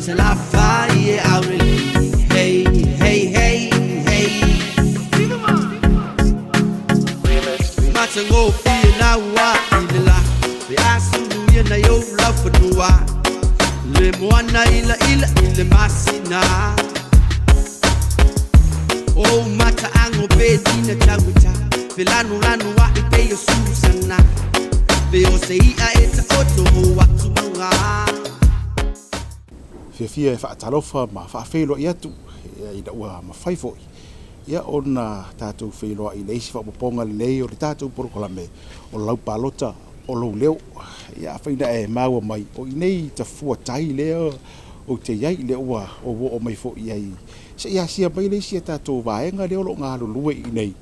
Salafai e aureli. Hey, hey, hey, hey. Matagofie na ua i le la pe a sulu ia nai ou laufanua le moana ilaila i le masina o mataago pe tina taugata pe lanulanu aʻe pei o Susana pe o se iʻa e taoto o atumaga. Fiafia e faatalofa ma faafeiloai atu ina ua mafai foi ona tatou feiloai i le isi faaopoopoga lenei o le tatou polokalame o lau palota o lou leo. Ia afai na e maua mai o i nei tafua tai lea ou te i ai, lea ua ou oo mai foi i ai se i asia mai le isi a tatou vaega lea o lo o galulue i inei,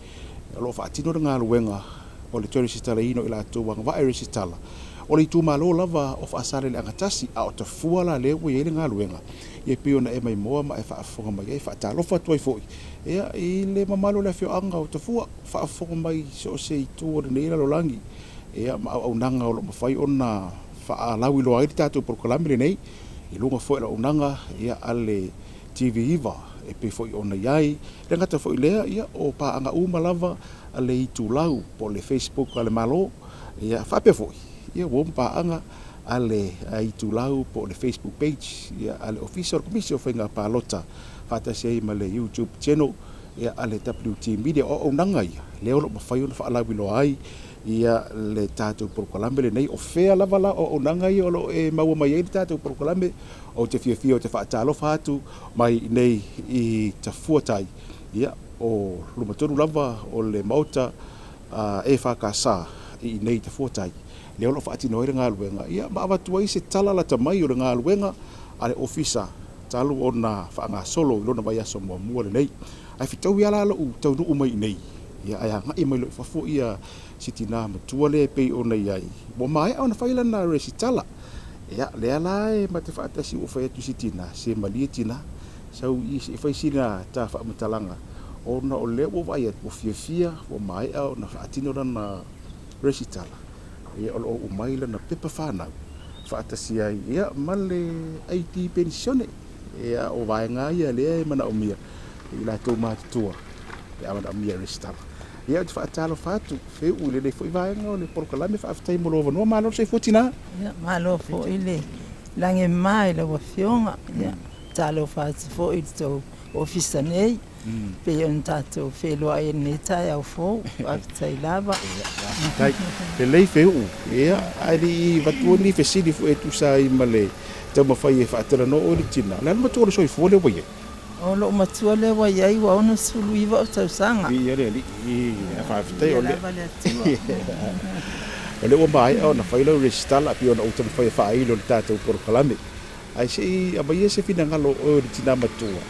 o lo o faatino le galuega o le toe resitalaina o i latou agavaa e resitala o le itumalo lava o Faasaleleaga 1, a o Tafua la lea ua i ai le galuega, ia e pei ona e maimoa ma e faafofoga mai ai. Faatalofa atu ai foi ia i le mamalu o le afioaga o Tafua, faafofoga mai i so o se itu o lenei lalolagi, ia ma auaunaga o lo o mafai ona faalauiloa ai le tatou polokalame lenei i luga foi o le auaunaga ia a le TV9 e pei foi ona i ai. Le gata foi lea, ia, o paaga uma lava a le itulau po o le Facebook a le Malo, ia, faapea foi, ia, ua uma paaga a le itulau po o le Facebook page, ia, a le Ofisa o le Komisi o Faiga Palota faatasi ai ma le YouTube channel, ia, a le WT Media. O auaunaga ia lea o lo o mafai ona faalauiloa ai, ia, le tatou polokalame lenei. O fea lava la o auaunaga ia o lo o e maua mai ai le tatou polokalame? Ou te fiafia ou te faatalofa atu mai i nei i Tafuatai, ia, o luma tonu lava o le Maota EFKS i inei i Tafuatai, lea o lo o faatino ai le galuega, ia, ma avatu ai se tala lata mai o le galuega a le Ofisa talu ona faagasolo i lona vaiaso muamua lenei. Ae fetaui lava la lou taunuu mai i nei, ia, ae agai mai loa i fafo ia si tinā matua lea e pei ona i ai, ua maea ona fai lana resitala. Ia, lea la e ma te faatasi ua fai atu i si tinā, se malie tinā, sau i i se i fai sina ta faamatalaga, ona o lea ua vaai atu ua fiafia, ua maea ona faatino lana resitala, ia o lo o uu mai lana pepa fanau faatasi ai, ia, ma le ID penisione. Ia, o vaega ia lea e manaomia e i latou matutua pe a manaomia e resitala. Ia, ou te faatalofa atu, Feu, i lenei foi vaega o le polokalame. Faafetai mo lou avanoa. Malo le soifua tinā. Ia, malo foi le lagima i lau Afioga. Ia, talofa atu foi i le tou ofisa nei, pei ona tatou feiloai i lenei taeao fou. Faafetai lava. Faafetai. Lelei Feu. Ia, ae le i avatua ni fesili foi e tusa ai ma le taumafai e faatalanoa oe le tinā, o le a le matua o le soifua lea ua i ai? O lou matua lea ua i ai ua 69 ou tausaga. Viia le Alii. Faafetai o lea. O lea ua maea ona fai lau resitala pei ona ou taumafai e faailo i le tatou polokalame. Ae se i aumaia se finagalo o oe o le tina matua,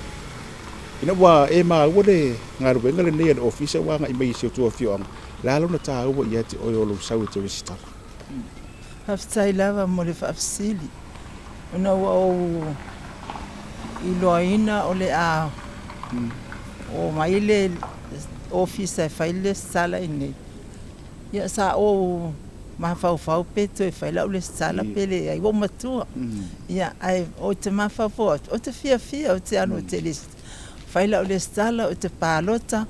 ina ua e maua le galuega lenei a le Ofisa ua agai mai i si outou afioaga, o le a lona taua ia te oe o lou sau e te resitala? Faafetai lava mo le faafesili. Ona ua ou iloaina o le a omai le ofisa e fai le lesitala i inei, ia sa ou mafaufau pe toe fai lau lesitala pe leai, ua ou matua. Ia, ae ou te mafaufau atu, ou te fiafia ou te alu ou te fai lau lesitala, ou te palota,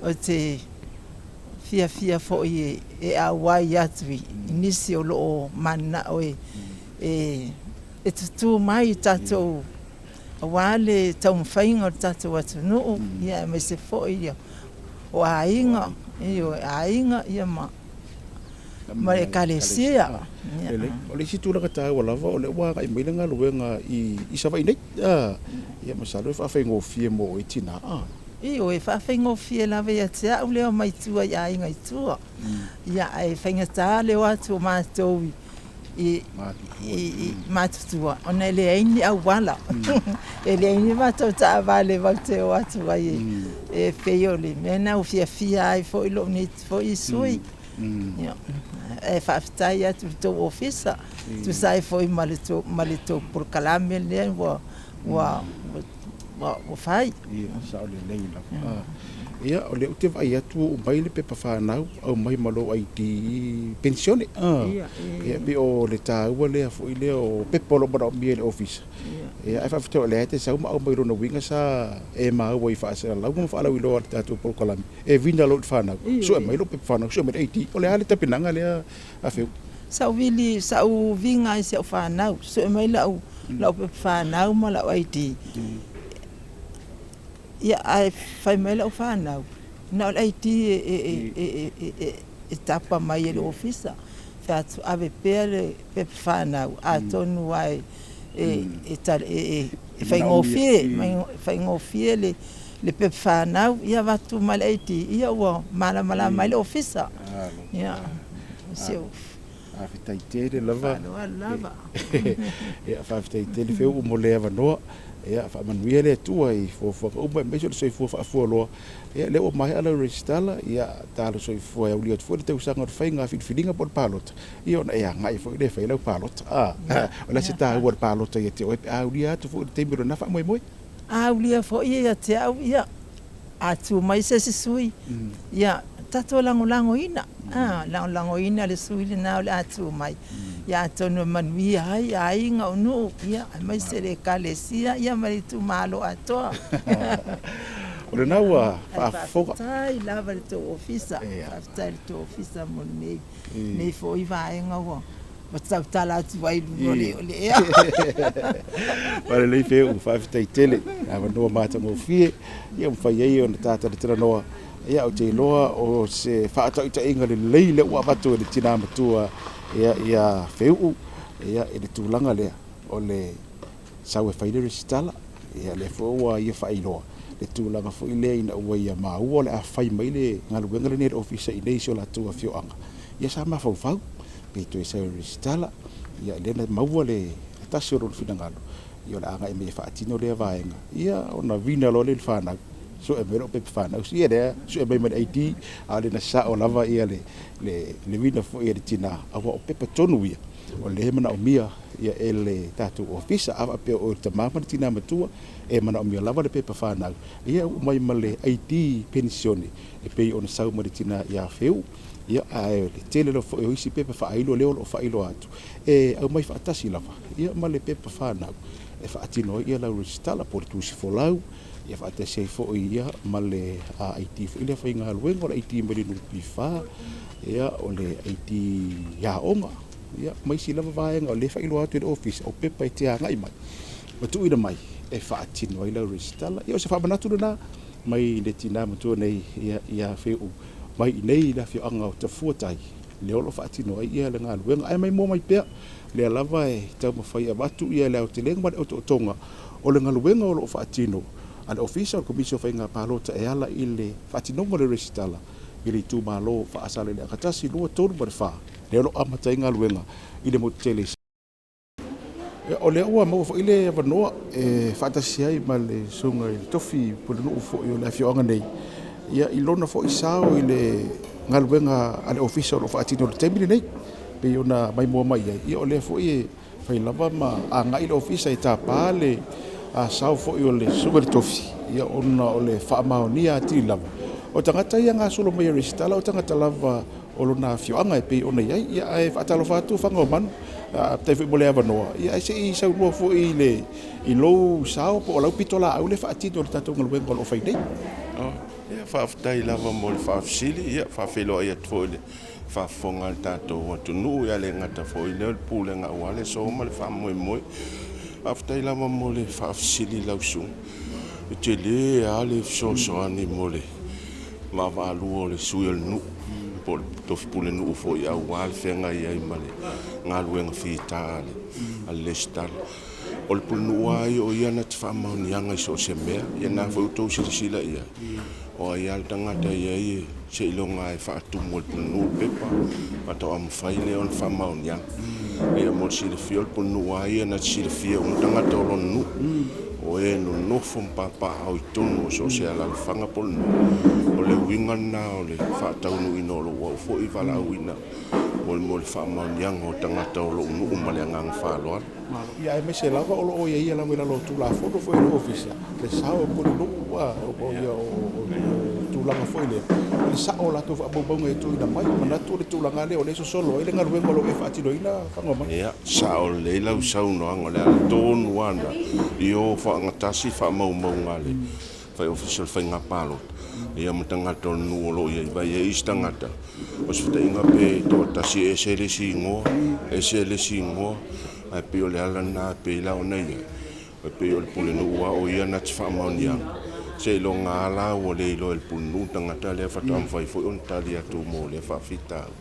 ou te fiafia foi e auai atu i nisi o lo o mananao e tutū mai i tatou aua le taumafaiga o le tatou atunuu, ia aemaise foi o aiga, ioe, aiga ia ma ma le Ekalesia. Lelei. O le isi tulaga taua lava, o lea ua agai mai le galuega i Savaii nei. Ia masalo e faafaigofie mo oe tinā. Ioe, e faafaigofie lava ia te au le omai tua i aiga i tua. Ia, ae faigata le o atu o matou i Matutua ona e leai ni auala. E leai ni matou taavale matou te o atu ai e pei o le mea lena ua fiafia ai foi lou nei foi sui. Ia, ae faafetai atu i le tou ofisa, tusa ai foi ma le tou polokalame lea ua fai. Ia, sao lelei lava. Ia, o lea ou te vaai atu ua oo mai le pepa fanau, aumai ma lou ID penisione. Ia, e pei o le taua lea foi lea o pepa o lo o manaomia e le Ofisa. Ia, ae faafetai o lea e te sau ma aumai lona uiga sa e maua i faasalalauga ma faalauiloa a le tatou polokalame e viga loa i le fanau, sue mai lou pepa fanau, sue mai le ID. O le a le tapenaga lea a Feu? Sa ou vili, sa ou viga ai i si au fanau, sue mai lau lau pepa fanau ma lau ID. Ia, ae fai mai lau fanau, na o le ID e tapa mai e le ofisa. Fai atu, ave pea le pepa fanau, atonu lava e faigofie, faigofie le pepa fanau, ia avatu ma le ID, ia ua malamalama ai le ofisa. Ia, si ou Faafetai tele lava. Faaaloalo lava. Ia, faafetai tele Feuu mo le avanoa. Ia, faamanuia le Atua i fuafuaga uma aemaise o le soifua faafualoa. Ia, lea ua maea lau resitala, ia, talo soifua e aulia atu foi le tausaga o le faiga filifiliga po o le palota, ia ona e agai foi lea e fai lau palota. A, o le a se taua o le palota ia te oe pe a aulia atu foi le taimi o lena faamoemoe? A aulia foi ia te au, ia, a tu mai se isi sui, ia, tatou lagolagoina, a, lagolagoina le sui lena o le a tu mai, ia atonu e manuia ai aiga o nuu, ia, aemaise le Ekalesia, ia ma le itumalo atoa. O lena ua faafofoga. Faafetai lava i le tou ofisa, faafetai i le tou ofisa mo lenei, lenei foi vaega ua tautala atu ai i luga o le ea. Ua lelei Feuu, faafetai tele i avanoa matagofie ia ua mafai ai ona ta talatalanoa. Ia ou te iloa o se faataitaiga lelei lea ua avatu e le tina matua ia ia Feuu ia i le tulaga lea o le sau e fai le resitala. Ia lea foi ua ia faailoa le tulaga foi lea ina ua ia maua o le a fai mai le galuega lenei a le ofisa i inei i si o latou afioaga. Ia sa mafaufau pe toe sau e resitala, ia lea na maua le tasi o lona finagalo, ia o le a agai mai e faatino lea vaega, ia ona vina loa lea i le fanau, sue mai lou pepa fanau, ia lea, sue mai ma le ID, a o le na sao lava ia le, le, le vina foi a le tina, aua o pepa tonu ia, o lea e manaomia ia e le tatou ofisa. A faapea o le tama ma le tina matua, e manaomia lava le pepa fanau, ia uu mai ma le ID penisione, e pei ona sau ma le tina ia Feu. Ia, ae o le tele lava foi o isi pepa faailo lea o lo o faailoa atu, e aumai faatasi lava ia ma le pepa fanau e faatino ai ia lau resitala po o le tusi folau, ia faatasi ai foi ia ma le ID foi lea faigaluega, o le ID mai le NPF, ia o le ID aoga, ia ma isi lava vaega o lea e faailoa atu e le ofisa, o pepa e te agai mai ma tuuina mai e faatino ai lau resitala. Ia o se faamanatu lena mai le tina matua nei ia ia Feuu mai i inei i le afioaga o Tafuatai, lea o lo o faatino ai ia le galuega. Ae maimoa mai pea, lea lava e taumafai e avatu ia le aotelega ma le otootoga o le galuega o lo o faatino a le Ofisa o le Komisi o Faiga Palota e ala i le faatinoga o le resitala i le itumalo Faasaleleaga 1, 2, 3 ma le 4, lea o lo o amata ai galuega i le motu tele i O lea ua maua foi le avanoa e faatasi ai ma le susuga i le Tofi Pulenuu foi o le afioaga nei, ia i lona foi sao i le galuega a le Ofisa o lo o faatino i le taimi lenei, pei ona maimoa mai ai, ia o lea foi e fai lava ma agai le Ofisa e tapa le sao foi o le susuga i le Tofi, ia ona o le faamaonia atili lava o tagata ia gasolo mai e resitala, o tagata lava o lona afioaga e pei ona i ai. Ia, ae faatalofa atu Fagaomanu, faafetai foi mo le avanoa. Ia, ae se i saunoa foi i le i lou sao po o lau pitolaau le faatino o le tatou galuega o lo o fai nei. Ia, faafetai lava mo le faafesili. Ia, faafeiloai atu foi i le faafofoga a le tatou atunuu, ia le gata foi i lea o le pulega aua le aso ma le faamoemoe. Faafetai lava mo le faafesili lau susuga. E tele lava le fesoasoani mo le vaavaalua o le sui o le nuu po o le tofi pulenuu foi aua le feagai ai ma le galuega fita a le resitala. O le pulenuu lava ia o ia na te faamaoniaga i so o se mea. Ia na foi ua outou silasila i ai, o ai lava le tagata e i ai seiloga lava e faatumu e le pulenuu le pepa faatoa mafai lea ona faamaoniaga. Ia mo le silafia, o le pulenuu lava ia na te silafia uma tagata o lona nuu, o e nonofo ma papaaao i totonu o so o se alaalafaga po o le nuu. O le uiga lena o le faataunuuina o lou au foi valaauina mo le faamaoniaga o tagata o lou nuu ma le agaga faaaloalo. Ia aemaise lava o lo o ia lava i lalo o Tulafono foi a le Ofisa, le sao o Pulenuu, o ia o tulaga foi lea o le sao o latou faamaumauga e tuuina mai. Manatu o le tulaga lea o lea e sosolo ai le galuega o lo o e faatinoina Fagomai. Ia, sao lelei lau saunoaga, o le ala tonu lava lena i o faagatasi faamaumauga a le Ofisa o le Faiga Palota, ia ma tagata o le nuu o lo o i ai. Vaai i ai isi tagata, o se fetaiga pe toatasi e ese le isi igoa, ese le isi igoa, ae pei o le ala lena e pei la ona i ai, e pei o le pulenuu lava o ia na te faamaoniaga, seiloga lava la ua le iloa e le pulenuu le tagata lea faatoa mafai foi ona tali atu mo lea faafitauli.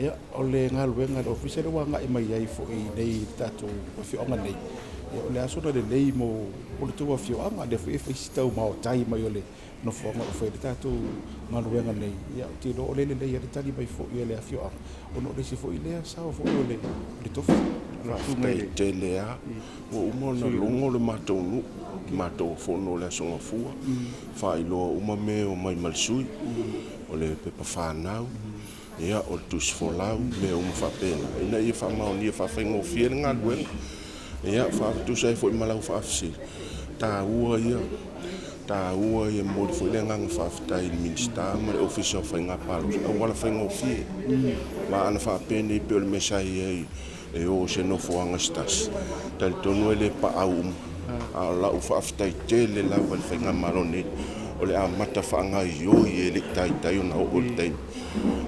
Ia, o le galuega a le Ofisa lea ua agai mai ai foi i inei i le tatou afioaga nei, ia o le a sona lelei mo le tou afioaga, lea foi e fai si tau maotai mai o le nofoaga o lo o fai ai le tatou galuega nei. Ia, ou te iloa o lea e lelei ai le tali mai foi a le afioaga, ona o le isi foi lea sao foi o le tofi. Faafetai tele lava. Ua uma ona logo le matou nuu, le matou fono o le Aso Gafua, faailoa uma mea e omai ma le sui, o le pepa fanau, ia, o le tusi folau, mea uma faapena, ina ia faamaonia faafaigofie le galuega. Ia, faatusa ai foi ma lau faafesili, taua ia, taua ia, e momoli foi le agaga faafetai i le Minisita ma le Ofisa o Faiga Palota, auala faigofie. Ma ana faapenei pei o le mea sa i ai e o i se nofoaga se tasi, talitonu e le paau uma. A o lau faafetai tele lava i le Faigamalo nei, o le amata faagaoioi e le i taitai ona oo i le taimi.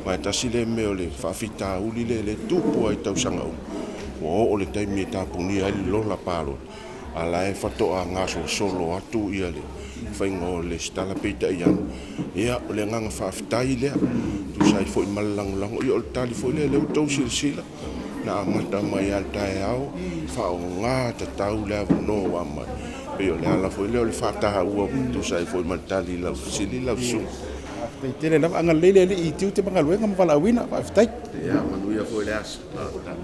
Ma e tasi lea mea o le faafitauli lea e tupu lava i tausaga uma, ua oo le taimi e tapunia ai le lola palota, a o la e faatoa gasolosolo atu le faiga o le resitala. Peitai ane, ia, o le agaga faafetai lea, e tusa ai foi ma le lagolago. Ia o le tali foi lea, o lea ua outou silasila, na amata mai lava i le taeao, faaaoga tatau le avanoa ua aumai. E pei o le ala foi lea o le faataua e tusa ai foi ma le tali i lau fesili lau susuga. Faafetai tele lava. Agalelei le Alii i tiute ma galuega ma valaauina. Faafetai. Ia manuia foi le aso. Faafetai.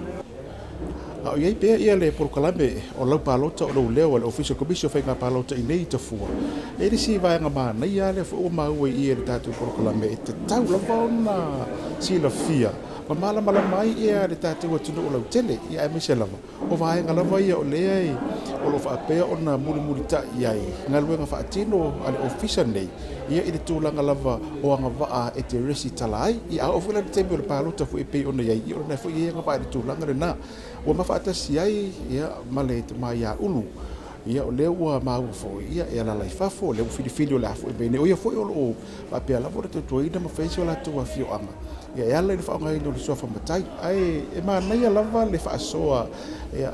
A o i ai pea ia le polokalame o lau palota o lou leo a le Ofisa o le Komisi o Faiga Palota i nei i Tafua, e i ai le isi vaega manaia lea foi ua maua i i e le tatou polokalame e tatau lava ona silafia ma malamalama ai ia le tatou atunuu lautele, ia aemaise lava o vaega lava ia o lea o lo o faapea ona mulimulitai i ai galuega faatino a le Ofisa nei ia i le tulaga lava o agavaa e te resitala ai. Ia a oo foi la i le taimi o le palota foi e pei ona i ai, ia o lena foi e i ai agavaa i le tulaga lena ua mafaatasi ai ia ma le tama ia Ulu. Ia o lea ua maua foi ia e alaala i fafo, o lea ua filifili o le a foi mai nei. O ia foi o lo o faapea lava ona tautuaina ma fai si o latou afioaga ia e ala i le faaaogaina o le suafa matai. Ae e manaia lava le faasoa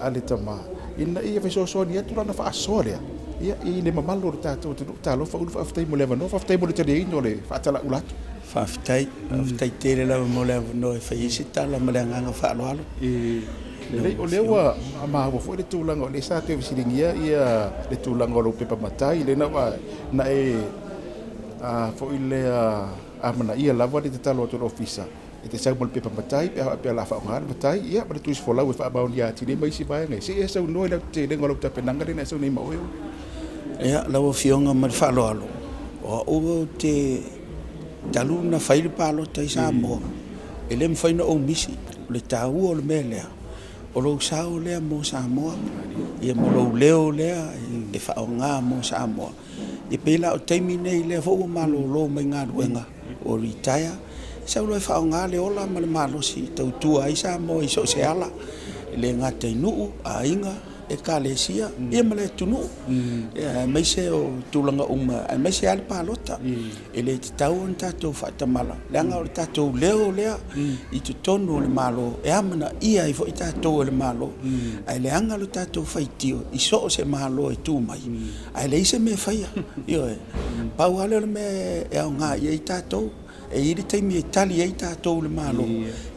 a le tama ina ia fesoasoani atu lana faasoa lea ia i le mamalu o le tatou atunuu. Talofa Ulu, faafetai mo le avanoa, faafetai mo le taliaina o le faatalaula atu. Faafetai, faafetai tele lava mo le avanoa e fai ai se tala ma le agaga faaaloalo. Lelei, o lea ua maua foi le tulaga o lea sa toe fesiligia ia le tulaga o lou pepa matai, lena ua na e foi lea amanaia lava le tatalo atu o le ofisa e te sau ma le pepa matai pe a faapea o le a faaaoga le matai, ia ma le tusi folau e faamaonia atili ai ma isi vaega. Se i e saunoa i le aotetelega o lau tapenaga lea na e sau nei ma oe. Ia, lau Afioga ma le faaaloalo, o au ou te talu ona fai le palota i Samoa, e le mafai ona ou misi. O le taua o le mea lea, o lou sao lea mo Samoa, ia ma lou leo lea e faaaoga mo Samoa. E pei la o taimi nei lea foi ua malolo mai galuega, ua retire, sau loa e faaaoga le ola ma le malosi e tautua ai Samoa i so o se ala, e le gata i nuu, aiga, ekalesia ia ma le atunuu, aemaise o tulaga uma, aemaise lava le palota. E le tatau ona tatou faatamala, leaga o le tatou leo lea i totonu o le Malo, e amanaia ai foi tatou e le Malo, ae leaga lo tatou faitio i so o se Malo e tu mai, ae leai se mea e faia. Ioe, pau lava lea o le mea e aoga i ai tatou, e i ai le taimi e tali ai tatou i le Malo,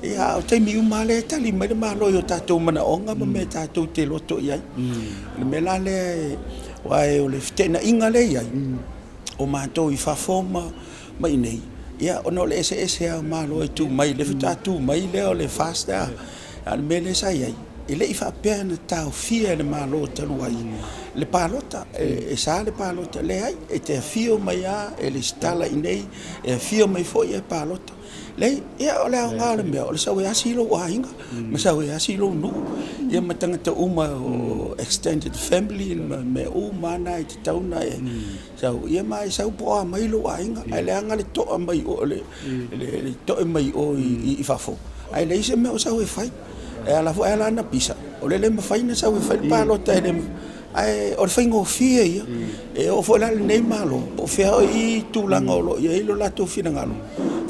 ia a o taimi uma lava lea e tali mai le Malo i o tatou manaoga ma mea tatou te loto i ai. O le mea la lea, aua o le feteenaiga lea e i ai, o matou i fafo ma i inei, ia ona o le eseese lava o Malo e tu mai, lea faatoa tu mai lea o le FAST, a o le mea lea sa i ai, E le i faapea na taofia e le Malo talu ai le palota, e sa le palota, leai, e te afio mai lava e resitala i inei, e afio mai foi e palota. Leai, ia o le aoga o le mea, o le sau e asi lou aiga, ma sau e asi lou nuu, ia ma tagata uma o extended family ma mea uma lava na e tatau ona e sau, ia ma e sau po o a mai lou aiga, ae leaga le to'a mai o le to'e mai o i fafo, ae leai se mea o sau e fai. E ala foi la ona pisa, o le le mafai ona sau e fai le palota e le ae o le faigofie ia. E oo foi la i lenei Malo, po o fea o i tulaga o lo o i ai lo latou finagalo,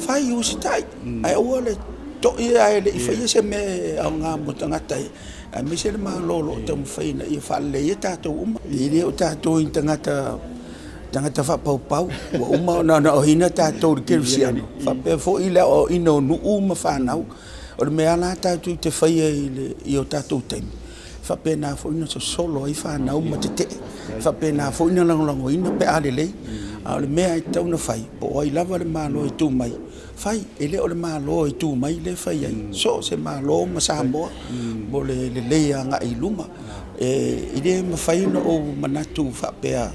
fai, usitai, ae aua le to'i ae le i faia se mea e aoga mo tagata aemaise le Malo o lo o taumafai ina ia faaleleia tatou uma. E le o tatou ni tagata tagata faapaupau, ua uma ona aoaoina tatou i le kerisiano, faapea foi le aoaoina o nuu ma fanau. O le mea lava la tatou te faia i o tatou taimi, e faapena foi ona sosolo ai fanau ma tetee, e faapena foi ona lagolagoina pe a lelei. A o le mea e tatau ona fai, po o ai lava le Malo e tu mai, fai, e le o le Malo e tu mai lea e fai ai, so o se Malo ma Samoa mo le lelei agai i luma. E le mafai ona ou manatu faapea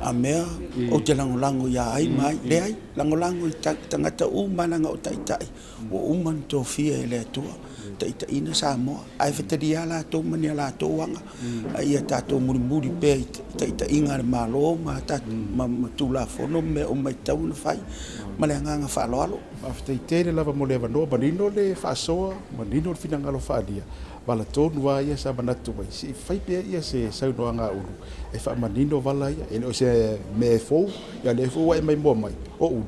a mea ou te lagolago ia ai ma ai, leai, lagolago i tagata uma leaga o taitai ua uma ona tofia e le Atua taitaiina Samoa, ae fetalia lava latou ma ni a latou aga, a ia tatou mulimuli pea i taitaiga a le Malo ma Tulafono ma mea uma e tatau ona fai ma le agaga faaaloalo. Faafetai tele lava mo le avanoa, manino le faasoa, manino le finagalo faaalia, vala tonu lava ia sa manatu ai, se i fai pea ia se saunoaga a Ulu e faamanino vala ia, e le o se mea e fou, ia lea foi ua e maimoa mai, o Ulu.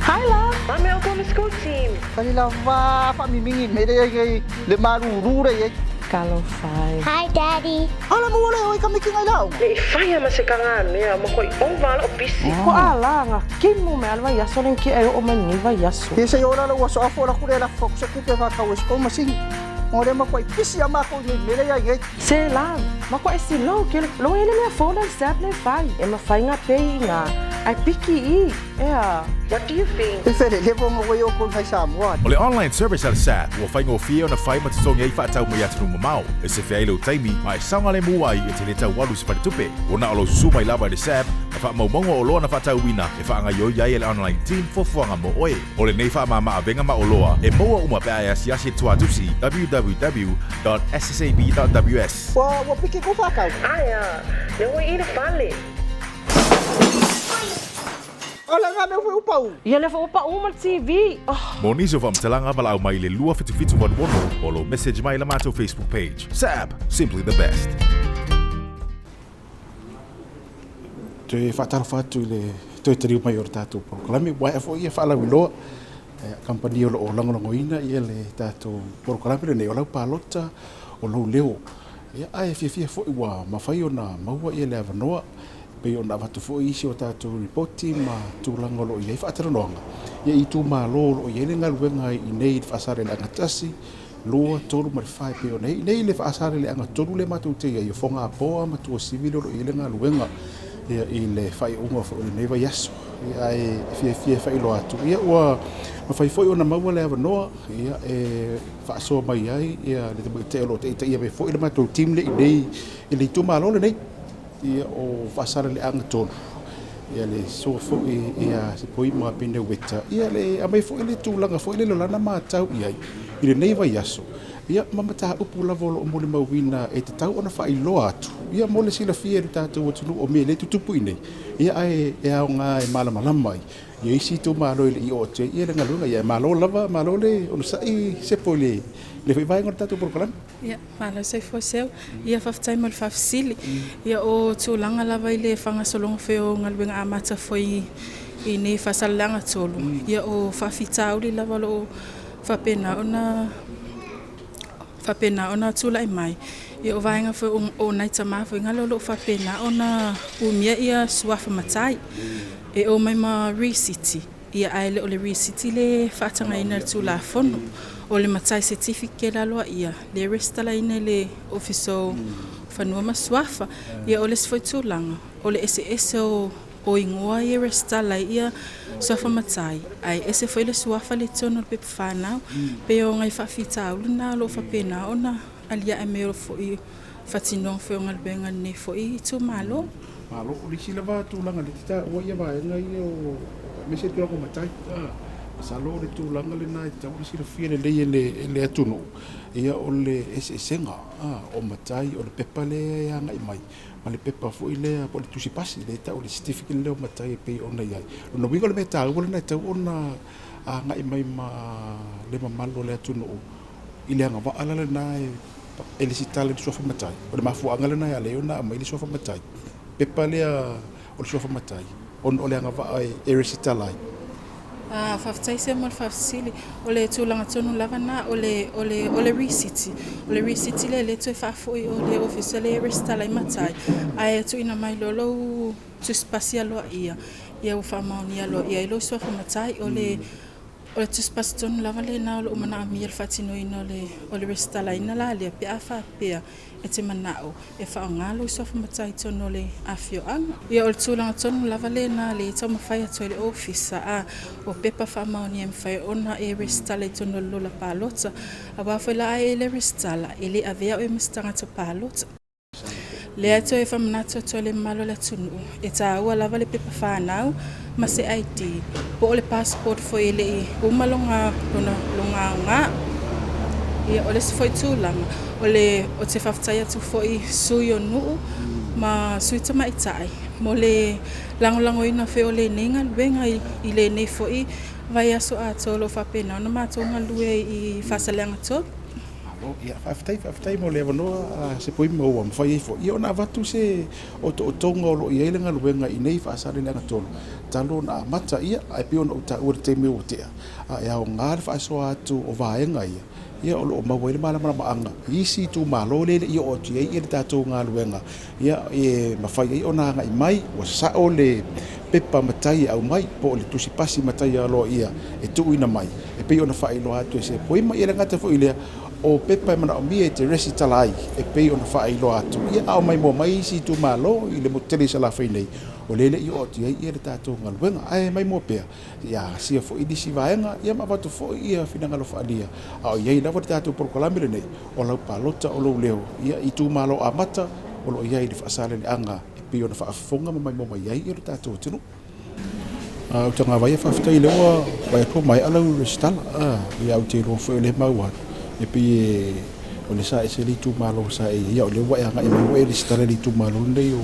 Hi love! Mame o kona school team. Fai lava faamimigi mea lea i ai le malulu lea i ai. Talofa e. Hi Daddy. Ala mo le oi ka mikinga i lau. Le i faia ma se kaga mea ma koi ova lo bisi. Ko a la nga kimu me alwa yaso len ki e o mai ni vai yaso. He se ora lo waso afo la kule la fo se kupe va ka wes ko masing. Mo le ma koi pisi a ma ko ni mele ya ngai. Se la, ma ko e si lo ke lo ele mea fo le sap le fai. E ma fai nga pe i nga. Ai piki i. Ea. What do you think? E fere le vonga wei o kon hai Samoa. O le online service a le SAP ua faigofie ona fai ma totogi ai faatau mai atunuu mamao, e sefe ai lou taimi ma e saogalemu ai e te le tau alu i se faletupe. Ua na o lou susu mai lava i le SAP ma faamaumauga o oloa na faatauina e faagaoioi ai e le online team fuafuaga mo oe. O lenei faamama-avega ma oloa e maua uma pe a e asiasi i le tuatusi www.ssab.ws. Ua ua piki ko whakau. Aia, le oi i le fale. O le nga mea foi upau. Ia le foi upau ma le TV. Oh. Mo nisi o faamatalaga valaau mai i le 27786 o lou message mai i la matou Facebook page. Sab! Simply the best. Toe faatalofa atu i le toe taliu mai o le tatou polokalame, ua aea foi ia faalauiloa kamupani o lo o lagolagoina ia le tatou polokalame lenei o lau palota o lou leo. Ia, ae fiafia foi ua mafai ona maua ia le avanoa e pei ona avatu foi isi o tatou lipoti ma tulaga o lo o i ai faatalanoaga ia i itumalo o lo o i ai le galuega i inei i le Faasaleleaga 1, 2, 3 ma le 4 e pei ona i ai inei i le Faasaleleaga 3 lea matou te i ai o Fogapoa ma Tuasivi o lo o i ai le galuega ia i le faaiuga foi o lenei vaiaso. Ia, ae fiafia e faailoa atu ia ua mafai foi ona maua le avanoa ia e faasoa mai ai ia le tamaitai o lo o taitaia mai foi le matou team lea i inei i le itumalo lenei ia o Faasaleleaga 3 ia le soa foi ia Sepoi ma Peneueta ia le aumai foi le tulaga foi lele o lana matau i ai i lenei vaiaso ia ma mataupu lava o lo o molimauina e tatau ona faailoa atu ia mo le silafia e le tatou atunuu o mea lea e tutupu i inei ia ae e aoga e malamalama ai ia isi itumalo e le i oo atu ai ia le galuega ia e malo lava malo le onosai Sepo i le le foi vaega o le tatou polokalame. Ia, malo soifua Seu. Ia, faafetai mo le faafesili. Ia, o tulaga lava i le faagasologa foi o galuega amata foi i nei faasalalaga tolu, ia, o faafitauli lava o lo o faapena ona faapena ona tulai mai. Ia, o vaega foi o nai tama foi galo o lo o faapena ona umia ia suafa matai e omai ma risiti. Ia, ae le o le risiti le faatagaina e le Tulafono. O le matai certificate aloaia le resitalaina i le Ofisa o Fanua ma Suafa. Ia, o le isi foi tulaga, o le eseese o igoa ia e resitala ai ia suafa matai, ae ese foi le suafa le tonu o le pepa fanau. Pei o nai faafitauli na o lo o faapena ona aliae mai o foi faatinoga foi o galuega i lenei foi itumalo. Malo, o le isi lava tulaga lea e te taua ia vaega ia o aemaise le tulaga o matai. Masalo o le tulaga lena e tatau ona silafia lelei e le atunuu, ia o le eseesega o matai o le pepa lea e agai mai ma le pepa foi lea po o le tusi pasi lea e tau o le certificate lea o matai e pei ona i ai. O lona uiga o le mea taua lena e tatau ona agai mai ma le mamalu o le atunuu i le agavaa la lena e lesitala i le suafa matai. O le mafuaaga lena e ala ai ona aumai le suafa matai, pepa lea o le suafa matai, ona o le agavaa e resitala ai. Ah, faafetai Seu mo le faafesili. O le tulaga tonu lava na o le o le o le risiti. O le risiti lea e le toe faafoi o le ofisa lea e resitala ai matai, ae tuuina mai loa lou tusipasi aloaia, ia ua faamaonia aloaia ai lou suafa matai. O le O le tusipasi tonu lava lena o lo o manaomia i le faatinoina o le resitalaina la lea pe a faapea e te manao e faaaoga lou suafa matai i totonu o le afioaga. Ia o le tulaga tonu lava lena lea e taumafai atu ai le Ofisa, a o pepa faamaonia e mafai ona e resitala i totonu o le lola palota. Aua foi la a e le resitala, e le avea oe ma se tagata palota. Lea e toe faamanatu atu ai le mamalu o le atunuu, e taua lava le pepa fanau ma se ID po o le passport foi e le i uma lona aoga. Ia, o le isi foi tulaga, o le ou te faafetai atu foi i sui o nuu ma sui tamaitai mo le lagolagoina foi o lenei galuega i lenei foi vaiaso atoa o lo o faapena ona matou galulue ai i Faasaleleaga 3. Malo, ia faafetai, faafetai mo le avanoa Sepoima ua mafai ai foi ia ona avatu se otootoga o lo o i ai le galuega i nei Faasaleleaga 3 talu ona amata ia, ae pei ona ou taua i le taimi ua tea, e aoga le faasoa atu o vaega ia, ia o lo o maua ai le malamalamaaga i isi itumalo lea e le i oo atu i ai le tatou galuega, ia e mafai ai ona agai mai, ua sao le pepa matai e aumai po o le tusi pasi matai aloaia e tuuina mai e pei ona faailoa atu e Sepoima. Ia e le gata foi i lea, o pepa e manaomia e te resitala ai e pei ona faailoa atu, ia a o maimoa mai isi itumalo i le motu tele i Salafai nei, o lea e le i oo atu i ai le tatou galuega. Ae maimoa pea, ia asia foi nisi vaega ia ma avatu foi ia finagalo faaalia, a o i ai lava le tatou polokalame lenei o lau palota o lou leo, ia itumalo amata o lo o i ai le faasaleleaga e pei ona faafofoga ma maimoa mai ai lo tatou atunuu. Ou te gavaia faafetai lea ua vaai atu ua maea lau resitala. Ia ou te iloa foi o lea e maua atu e pei o lea sa ese le itumalo sa e i ai, a o lea ua e agai mai ua e resitala i le itumalo lenei o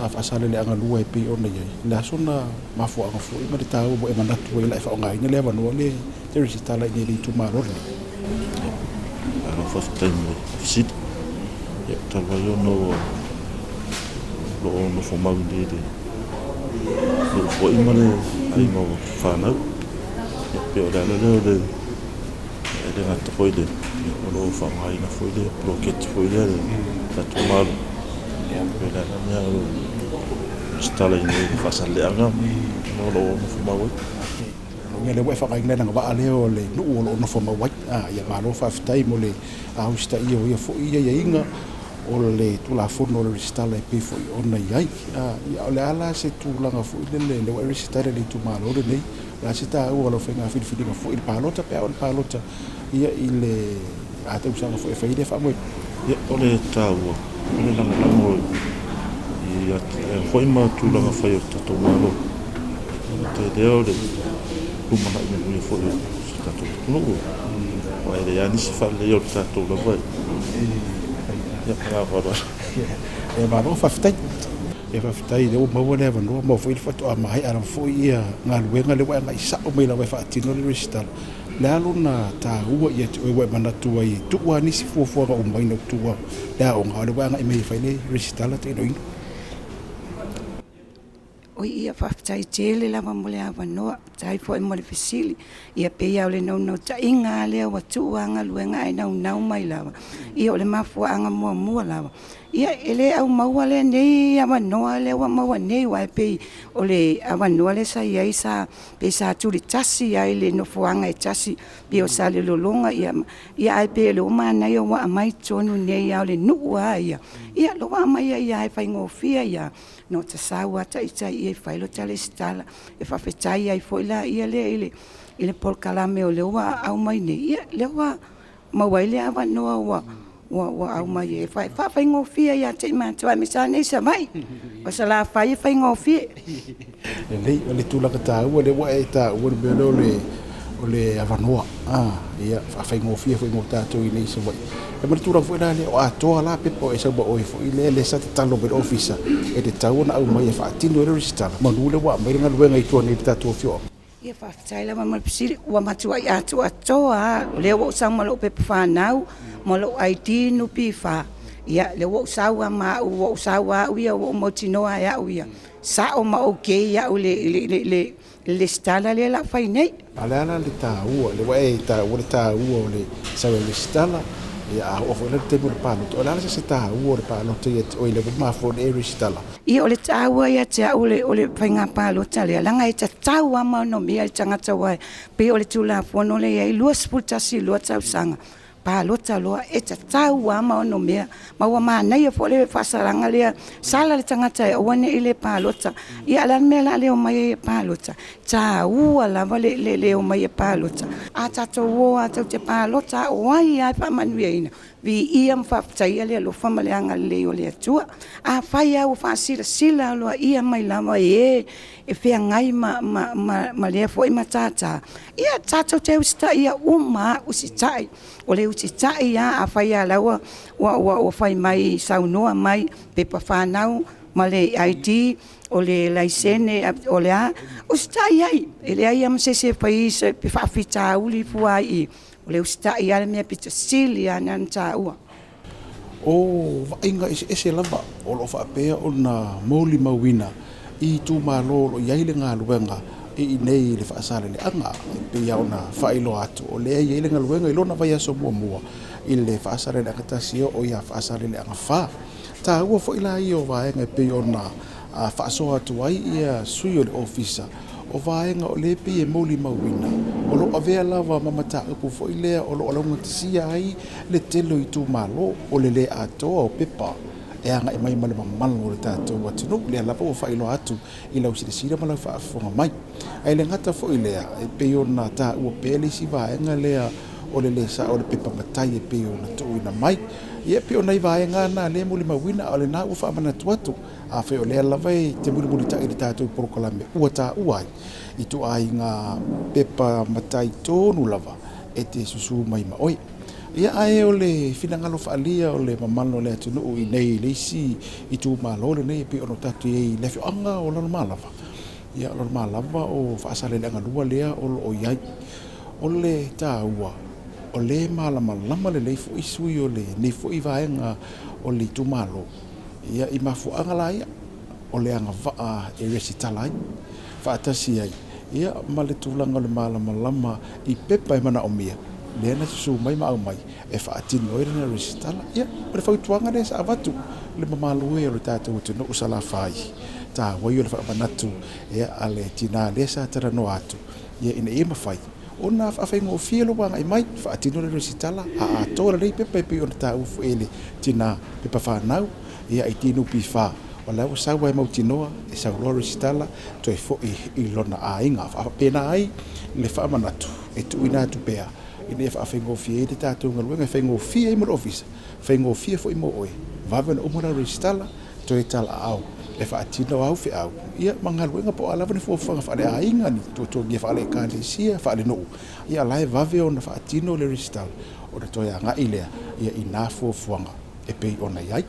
Faasaleleaga 2 e pei ona i ai. O le a sona mafuaaga foi ma le taua ua e manatu ai o le a e faaaogaina le avanoa lea e te resitala i inei i le itumalo lenei? Malo faafetai mo le fesili. Ia, talu ai ona o lo o nofo mau i inei i le nuu foi ma le aiga o fanau. Ia, pei o le ala lea o le e le gata foi i le o lo o faaaogaina foi le poloketi foi lea a le tatou Malo. Ia, pei o le ala lea o lo o resitala i inei i le Faasaleleaga ona o lo o nofo mau ai. Ia lea ua e faaaogaina le agavaa lea o le nuu o lo o nofo mau ai. Ia malo faafetai mo le usitaia o ia foi aiaiga o le Tulafono o le resitala e pei foi ona i ai. Ia o le a la se tulaga foi lele lea ua e resitala i le itumalo lenei? O le a se taua o lau faiga filifiliga foi i le palota pe a oo i le palota ia i le a tausaga foi e fai ai lea faamoemoe? Ia, o le taua, o le lagolago i atinae foi ma tulaga fai o le tatou Malo. E gata i lea o le lumanai manuia foi o si o tatou atunuu. Aua e leai lava nisi faaleleia o le tatou lava e. Ia, ma le faaaloalo. Ia, malo faafetai. Ia faafetai o lea ua maua le avanoa, maua foi le faatoa maea lava foi ia galuega lea ua e agai sao mai lava e faatino le resitala. O le a lona taua ia te oe ua e manatu ai e tuu lava nisi fuafuaga uma ina ua tuu le aoga, a o lea ua e agai mai e fai le resitala tainoino? Oi ia faafetai tele lava mo le avanoa, faafetai foi mo le fesili. Ia pei lava o le naunautaiga lava lea ua tuu lava galuega ae naunau mai lava. Ia o le mafuaaga muamua lava, ia e le aumaua lenei avanoa lea ua maua nei aua e pei o le avanoa lea sa i ai sa pei sa tulitasi ai i le nofoaga e tasi pei o Salelologa ia ae pei o lea ua manaia ua aumai totonu i inei lava o le nuu lava ia, ia lea ua aumai ai lava e faigofie ai lava. Na ota sau lava taitai ia e fai lota resitala. E faafetai ai foi laia lea i le polokalame o lea ua aumai nei, ia lea ua maua ai le avanoa ua aumai ai e faafaigofie ia te i matou aemaise lava nei i Savaii. O Salafai e faigofie. Lelei, o le tulaga taua lea ua e taua le mea lea o le avanoa, ia faafaigofie foi mo tatou i inei i Savaii. Ia ma le tulaga foi la lea, o atoa la pepa o e sau ma oe foi lea, lea sa tatalo mai le ofisa e tatau ona aumai e faatino ai le resitala, manu lea ua aumai le galuega i tua nei i le tatou afioaga. Ia faafetai lava mo le fesili, ua matuai atoatoa lava. O lea ua ou sau ma lou pepa fanau ma lou ID NPF, ia lea ua ou sau lava ma au, ua ou sau lava au ia ua ou mautinoa lava e au ia, e sao ma okay au i le resitala lea o le a fai nei. A o le a la le taua, lea ua e taua le taua o le sau e resitala, ia a oo foi la i le taimi o le palota, o le a la se taua o le palota ia te oe lea ua mafua ona e resitala? Ia o le taua ia te au o le faiga palota lea, leaga e tatau lava ma onomia i le tagata aua e pei o le Tulafono lea e i ai, 21 i le 22 tausaga, palota loa, e tatau lava ma onomia. Ma ua manaia foi le faasalaga lea, sala le tagata e aua ne i le palota. Ia a o le a le mea o le a le omai ai e palota? E taua lava le omai e palota. A tatou o lava tatou te palota lava o ai lava e faamanuiaina, viia ma faafetaia le alofa ma le agalelei o le Atua. Afai lava ua faasilasila aloaia mai lava e ē e feagai ma lea foi matata, ia tatou te usitaia uma lava, usitai. O le usitai lava, afai lava o la e ua fai mai saunoa mai, pepa fanau ma le ID, o le laisene o le a, usitai i ai, e leai lava ma se isi e faia se faafitauli fua i i, o le usitai lava le mea aupito sili lava lena ona taua. O vaaiga eseese lava o lo o faapea ona molimauina i itumalo o lo o i ai le galuega i inei i le Faasaleleaga. E pei lava ona faailoa atu, o lea e i ai le galuega i lona vaiaso muamua i le Faasaleleaga 1 e oo ia Faasaleleaga 4. Taua foi la ia o vaega e pei ona faasoa atu ai ia sui o le ofisa, o vaega o lea e pei e molimauina, o lo o avea lava ma mataupu foi lea o lo o laugatasia ai le tele o itumalo, o le le atoa o pepa e agai mai ma le mamalu o le tatou atunuu. Lea lava ua faailoa atu i lau silasila ma lau faafofoga mai. Ae le gata foi i lea, e pei ona taua pea le isi vaega lea o le le sao o le pepa matai e pei ona tuuina mai. Ia e pei o nai vaega na lea e molimauina, a o lena ua faamanatu atu, afai o lea lava e te mulimulitai i le tatou polokalame ua taua ai ituaiga pepa matai tonu lava e te susu mai ma oe. Ia ae o le finagalo faaalia o le mamalu o le atunuu i nei i le isi itumalo lenei e pei ona tatou i ai i le afioaga o Lalomalava. Ia o Lalomalava o Faasaleleaga 2 lea o lo o i ai. O le taua, o lea e malamalama lelei foi sui o lenei foi vaega o le itumalo, ia i mafuaaga la ia, o le agavaa e resitala ai faatasi ai ia ma le tulaga o le malamalama i pepa e manaomia, lea na susu mai ma aumai e faatino ai lana resitala. Ia, o le fautuaga lea sa avatu i le mamalu e o le tatou atunuu Salafai, taua ia o le faamanatu ia a le tina lea sa talanoa atu, ia ina ia mafai ona faafaigofie lou agai mai, faatino le resitala, a atoa lelei pepa e pei ona taua foi e le tina pepa fanau, ia ID NPF, o la ua sau lava e mautinoa, e sau loa resitala, toe foi i lona aiga. Faapena ai le faamanatu e tuuina atu pea ina ia faafaigofie ai le tatou galuega, e faigofie ai mo le ofisa, faigofie foi mo oe, vave ona uma lau resitala, toe talaaao e faatino au feau ia ma galuega po o a lava ni fuafuaga faaleaiga, ni tuatuagia faale-ekalesia, faalenuu, ia o la e vave ona faatino le resitala ona toe agai lea ia i nā fuafuaga e pei ona i ai.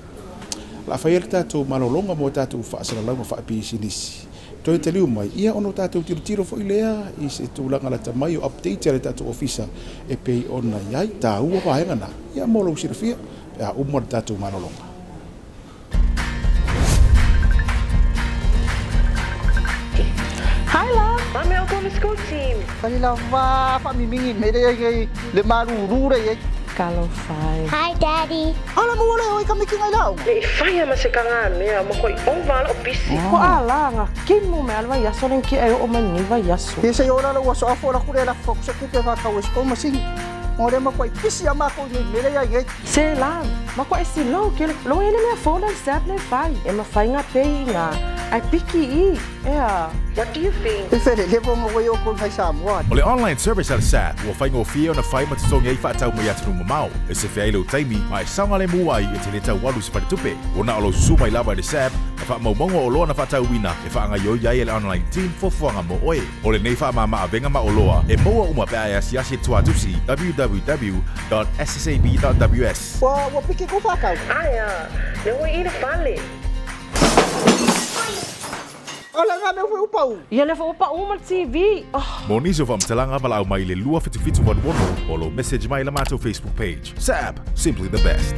O le a fai ai le tatou malologa mo tatou faasalalauga faapisinisi. Toe taliu mai, ia ona o tatou tilotilo foi lea i se tulaga lata mai o update a le tatou ofisa e pei ona i ai. Taua vaega na, ia mo lou silafia pe a uma le tatou malologa. Hi love! Mame o kona school team. Fai lava faamimigi mea lea i ai le malulu lea i ai. Talofa e. Hi Daddy. Ala mo le oi ka mikinga i lau. Ne i whaia ma se kanga mea, ma koi ova lo bisi. Ko a la nga kimu me alwa yaso len ki e o mai ni vai yaso. Ia se ola la ua so afo la kule la fo se kupe fa kau e sko masini. Ona o lea e matuai pisi lava matou i nei mea lea e i ai nei. Se la, matuai slow tele. Lo e le mea fou le SAP le fai. E mafai nga pei i nga ae piki i, ea. What do you think? E felelevo ona ua i outou nai Samoa. O le online service a le SAP ua faigofie ona fai ma totogi ai faatau mai atunuu mamao, e sefe ai lou taimi ma e saogalemu ai e te le tau alu i se faletupe. Ua na o lou susu mai lava i le SAP ma faamaumauga o oloa na faatauina e faagaoioi ai e le online team fuafuaga mo oe. O lenei faamama-avega ma oloa e maua uma pe a e asiasi i le tuatusi www.ssab.ws. Ua ua piki kou faatau. Ae a, lea ua i le fale. O le ga mea foi ua pau. Ia lea foi ua pau ma le TV. Oh. Mo nisi o faamatalaga valaau mai i le 27786 o lou message mai i la matou Facebook page. SAB! Simply the best.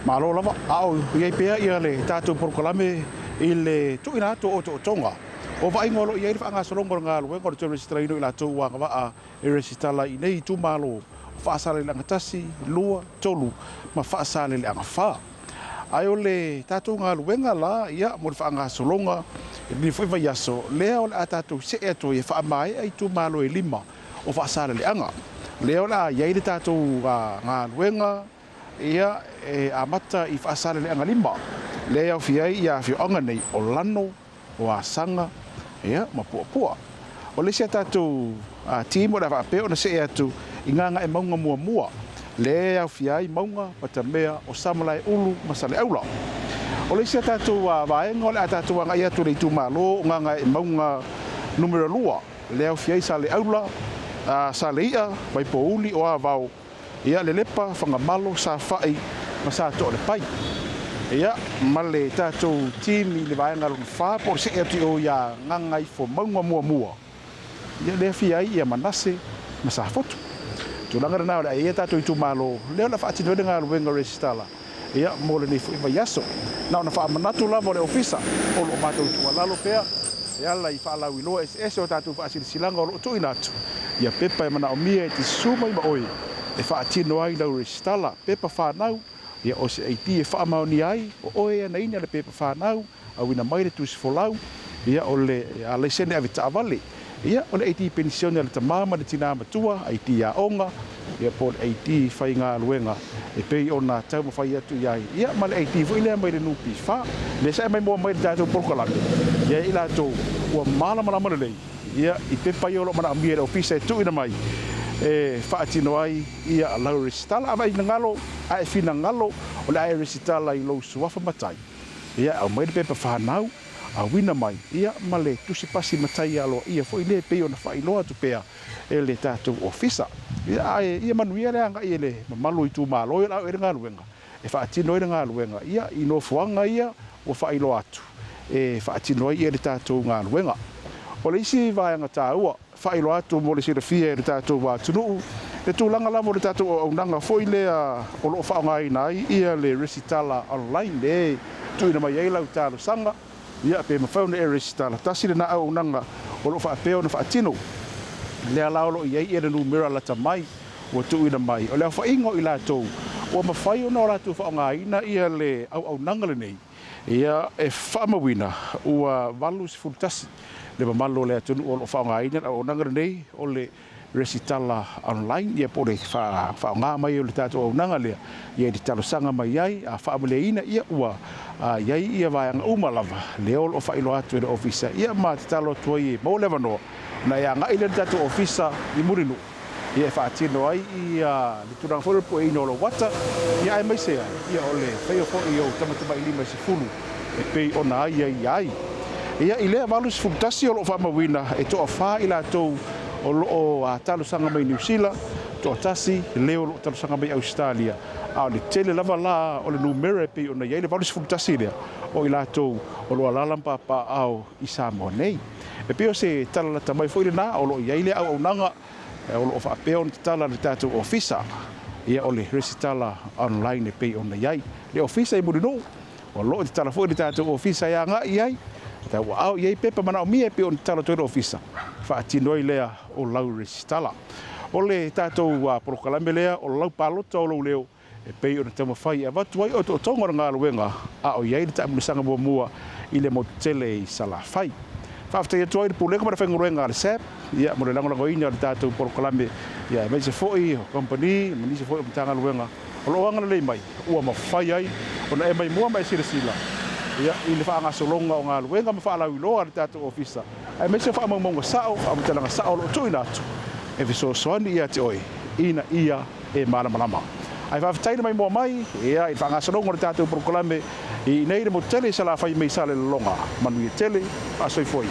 Malo lava, a o i ai pea ia le tatou polokalame i le tuuina atu o otootoga o vaaiga o lo o i ai le faagasologa o le galuega o le toe resitalaina o i latou ua agavaa e resitala i nei itumalo o Faasaleleaga 1, 2, 3 ma Faasaleleaga 4. Ae o le tatou galuega la ia mo le faagasologa i lenei foi vaiaso, lea o le a tatou see atu ai e faamaea itumalo e 5 o Faasaleleaga. Lea o le a i ai le tatou galuega ia e amata i Faasaleleaga 5, lea e aofia ai ia afioaga nei o Lano, o Asaga, ia, ma Puapua. O le isi a tatou team o le a faapea ona see atu i Gagaemauga muamua, lea e aofia ai Mauga, Patamea, o Samalaeulu ma Saleaula. O le isi a tatou vaega o le a tatou agai atu i le itumalo o Gagaemauga numera 2, lea e aofia ai Saleaula, Saleia, Vaipouli, o Avao, Ia, Lelepa, Fagamalo, Safa'i ma Sato'olepai. Ia, ma le tatou team i le vaega lona fa po o le se'e atu i o ia Gagaifomauga muamua, ia lea fia ai ia Manase ma Safotu. Tulaga lena o le a i ai a tatou itumalo, lea o le a faatino ai le galuega resitala, ia, mo lenei foi vaiaso. Na ona faamanatu lava o le Ofisa, o lo o matou tuualalo pea e ala i faalauiloa eseese o tatou faasilasilaga o lo o tuuina atu, ia pepa e manaomia e te susu mai ma oe e faatino ai lau resitala pepa fanau, ia o se ID e faamaonia ai o oe e anaina le pepa fanau, auina mai le tusi folau, ia o le laisene avetaavale, ia o le ID penisione a le tama ma le tinā matua, ID aoga, ia po o le ID faigaluega e pei ona taumafai atu i ai, ia ma le ID foi lea mai le NPF, lea sa e maimoa mai i le tatou polokalame, ia i latou ua malamalama lelei, ia i pepa ia o lo o manaomia e le Ofisa e tuuina mai e faatino ai ia lau resitala. A finagalo, a e finagalo o le a e resitala i lou suafa matai, Ia, aumai le pepa fanau, auina mai, ia, ma le tusi pasi matai aloaia foi lea e pei ona faailoa atu pea e le tatou Ofisa. Ia, ae ia manuia le agai e le mamalu o itumalo ia o le a oo i ai le galuega, e faatino ai le galuega, ia, i nofoaga ia ua faailoa atu e faatino ai ia le tatou galuega. O le isi vaega taua, faailoa atu mo le silafia e le tatou atunuu le tulaga lava o le tatou auaunaga foi lea o lo o faaaogaina ai ia le resitala online lea e tuuina mai ai lau talosaga ia pe mafai ona e resitala. Tasi lena auaunaga o lo o faapea ona faatino lea la o lo o i ai ia le numera lata mai ua tuuina mai. O le aofaiga o i latou ua mafai ona o latou faaaogaina ia le auaunaga lenei Ia, e faamauina ua 81 le mamalu o le atunuu o lo o faaaogaina le auaunaga lenei o le resitala online, ia po o le faaaoga mai o le tatou auaunaga lea, ia i le talosaga mai ai, a faamaliaina, ia ua i ai ia vaega uma lava lea o lo o faailoa atu e le Ofisa, ia ma tatalo atu ai e maua le avanoa ona e agai lea i le tatou Ofisa i Mulinuu. Ia e faatino ai ia le tulaga foi o le pueina o lou ata, ia aemaise ai ia o le faia foi o ou tamatamailima e 10 e pei ona aiaia ai. Ia i lea 81 o lo o faamauina e toafa i latou o lo o talosaga mai Niu Sila, toatasi le o lo o talosaga mai Ausetalia, a o le tele lava la o le numera e pei ona i ai le 81 lea o i latou o lo o alaala ma papaaao i Samoa nei. E pei o se tala lata mai foi lena o lo o i ai lea auaunaga o lo o faapea ona tatala le tatou ofisa, ia o le resitala online e pei ona i ai. Le ofisa i Mulinuu, o lo o tatala foi le tatou ofisa e agai i ai, tauaao i ai pepa manaomia e pei ona tatala atu ai le ofisa, faatino ai lea o lau resitala. O le tatou polokalame lea o lau palota o lou leo e pei ona taumafai e avatu ai otootoga o le galuega a o i ai le taamilosaga muamua i le motu tele i Salafai. Faafetai atu ai i le Pulega ma le Faigaluega a le SABB ia mo le lagolagoina o le tatou polokalame Ia, aemaise foi o kamupani ma nisi foi o Matagaluega o lo o agalelei mai ua mafai ai ona e maimoa ma e silasila, ia, i le faagasologa o galuega ma faalauiloa a le tatou Ofisa, aemaise o faamaumauga sao, faamatalaga sao o lo o tuuina atu e fesoasoani ia te oe ina ia e malamalama. Ae faafetai le maimoa mai, ia, i le faagasologa o le tatou polokalame i inei i le motu tele i Salafai mai Salelologa. Manuia tele, faasoifua ia.